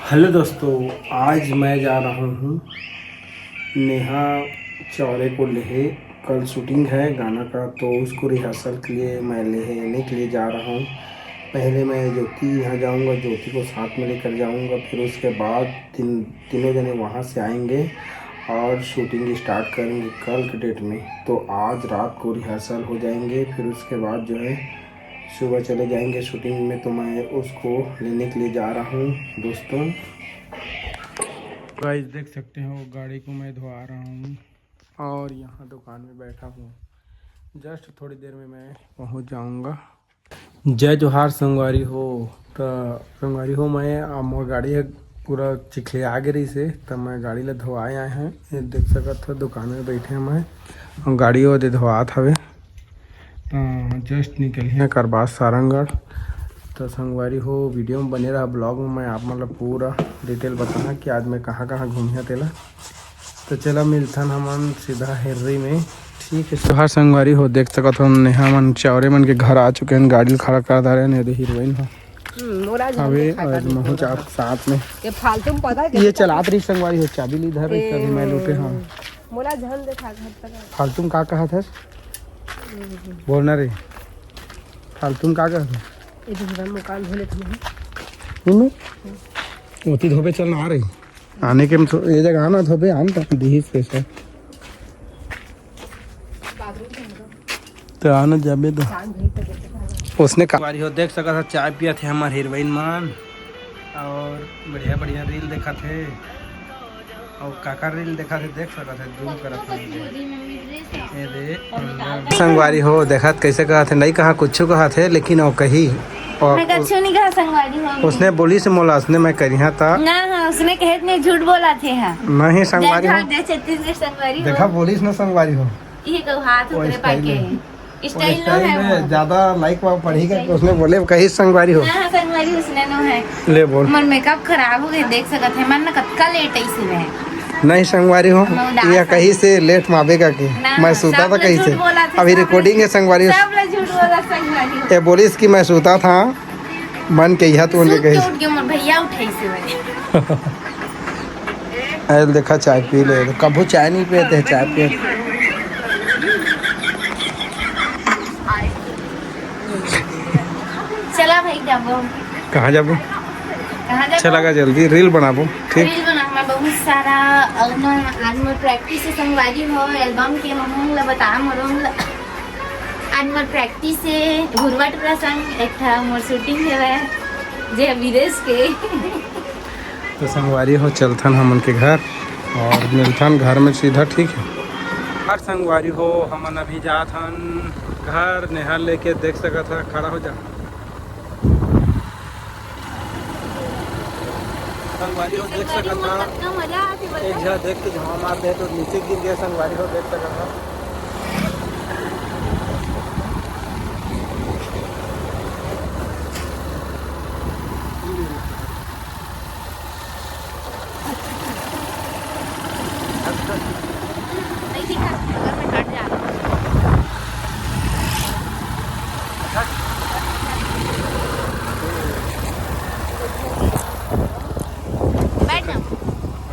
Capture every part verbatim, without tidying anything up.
Hello दोस्तों, आज मैं जा रहा हूँ नेहा चौरे को लेहे। कल शूटिंग है गाना का, तो उसको रिहर्सल के लिए मैं लेने के लिए जा रहा हूँ। पहले मैं ज्योति यहाँ जाऊँगा, ज्योति को साथ में लेकर जाऊँगा, फिर उसके बाद तीन तीनों जने वहाँ से आएंगे और शूटिंग स्टार्ट करेंगे कल के डेट में। तो आज रात को रिहर्सल हो जाएंगे, फिर उसके बाद जो है सुबह चले जाएंगे शूटिंग में। तो मैं उसको लेने के लिए जा रहा हूँ दोस्तों। गाइस, देख सकते हो, गाड़ी को मैं धोआ रहा हूँ और यहाँ दुकान में बैठा हूँ। जस्ट थोड़ी देर में मैं पहुँच जाऊँगा। जय जोहार संगवारी हो। त संगवारी हो, मैं आ, मोर गाड़ी ह पूरा चिखलिया गे रहिस हे, त मैं गाड़ी ला धोवाए आए हैं। ये देख सकत हो, दुकान में बैठे हैं मैं, और गाड़ी ओदे धोआत हवे। त जस्ट निकल हैं करबास सारंगढ़। त संगवारी हो, वीडियो में बने रहा, ब्लॉग में मैं आप मन ला पूरा डिटेल बताना कि आज मैं कहाँ कहाँ घूमिया तेला। तो चला, मिलथन हमन सीधा हेर्री में। ठीक है, जोहार संगवारी हो, देख सकत हो, नेहा मन चौरे मन के घर आ चुके हैं, गाड़ी ल खड़ा कर डारे हैं। ये दे हीरोइन हो। हम्म, मोला झन अबे, देखा आज कर महू दे चाप साथ में। ये फालतू में पता है ये चलात रही संगवारी हो, चाबी ली धर रही, तभी मैं लूटे हाँ। मोला झन देखा घर तक। फालतू में का कहा था? बोलना रे, फालतू में का कहा था? ये दूसरा मकान धो लेते हैं। हम्म? ओती धोबे चलना आ रही। आने के मतलब ये जगह आना था बे, आन तक दिहिस पैसा। तो आना जाबे तो। उसने का बारी हो, देख सकत ह, चाय पियत हे हमर हीरोइन मन और बढ़िया बढ़िया रील देखत हे। और काका रील देखत हे, देख सकत हे, जूम करत हे। ये दे, संगवारी हो, देखत कैसे कहत हे, नहीं कहा, कुछ कहत हे, लेकिन वो कही, और मैं कछु नहीं कहा संगवारी हो। उसने बोलिस मोला, उसने मैं करिहा ता। ना, हाँ, उसने कहे कि नहीं, झूठ बोला थे, हाँ। नहीं संगवारी हो। जय छत्तीसगढ़ संगवारी हो। देखा, बोलिस ना संगवारी हो। ये कहू हाथ वो उतरे style पाके। में। वो स्टाइल नो style है में वो। ज्यादा लाइक वाव पढ़ी करके उसने बोले, कही संगवारी हो। हाँ, हाँ, संगवारी उसने नो है। ले बोल। मोर मेकअप खराब हो गए, देख सकत है, मन न कतका लेट ऐसे में। नहीं संगवारी हो, मैं उदास यह हूँ। कही से लेट माबे का के। ना, मैं सूता सब था लोग कही से। झूठ बोला था, अभी सब रिकॉर्डिंग लोग, है संगवारी हो। सब लोग झूठ बोला संगवारी हो। ये बोलिस कि मैं सूता था, मन के यह तो उनके सूत के कही। उठ के मोर भैया उठाई से मैं। अरे देखा, चाय पी ले, कभू चाय नहीं पिए थे, चाय पिए। चला भाई, जाबो। कहाँ जाबो? कहाँ जाबो? चला गा जल्दी, रील बनाबो, ठीक? रील बनाना बहुत सारा। और मैं आज मोर प्रैक्टिस से संगवारी हो, एल्बम के महूंग ला बता मरूंग ला। आज मोर प्रैक्टिस से घुरवट प्रसंग एक ठा मोर शूटिंग हेवय, जे विदेश के। तो संगवारी हो, चलथन हमन के घर और मिलथन घर में सीधा, ठीक है? हर संगवारी हो, हमन अभी जात हन घर। नेहा लेके देख सकत ह, खड़ा हो जा। संगवारी हो, देख सकत ह, एक झा देख के धुआं मार दे तो नीचे गिर गया। संगवारी हो, देख सकत ह।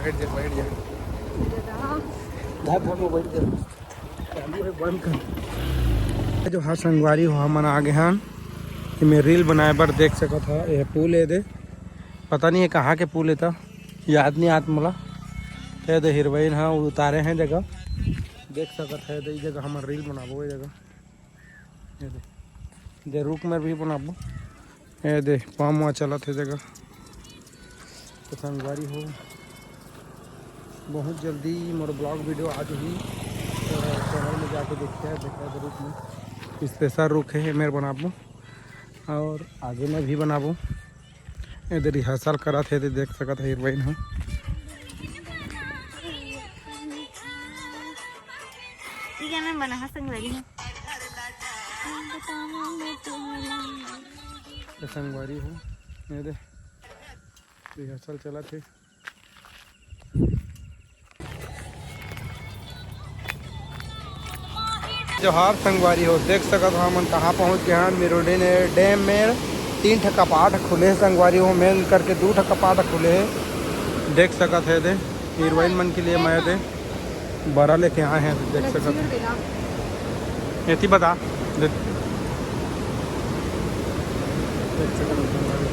बैठ जा, बैठ जा। धर, धर, मोबाइल धर। चालू है, बंद कर। जो हाँ संगवारी हो, हमन आ गए हन। एमे रील बनाए बर देख सकत ह, ये पुल ए दे, पता नहीं है कहाँ के पुल ए, त याद नहीं आत मोला। ये दे हीरोइन ह उतारे हैं जगह, देख सकत है। ये जगह हमन रील बनाबो, ये जगह, ये दे, दे रुख में भी बनाबो। ए दे, पाम हुआ चलत हे जगह। तो संगवारी हो, बहुत जल्दी मोर ब्लॉग वीडियो आ जही, तो चैनल में जाके देखिए, देखा जरूर में स्पेशल रुख है, मेर बनाबो और आगे में भी बनाबो। ए दे रिहर्सल करत हे, ए दे देख सकत है हीरोइन ह। ये गाना बना है संगवारी हो। तो संगवारी हो, ये दे, रिहर्सल चलत हे। जोहार संगवारी हो, देख सकत हो हमन कहाँ पहुँच गए हन, मिरोडिन डैम में। तीन ठा कपाट खुले हे संगवारी हो, मेन करके दू ठा कपाट खुले हे। देख सकत हे दे, हीरोइन मन के लिए मैं दे बरा लेके आए हैं, देख सकत हे। एती बता दे। देख सकत हे संगवारी।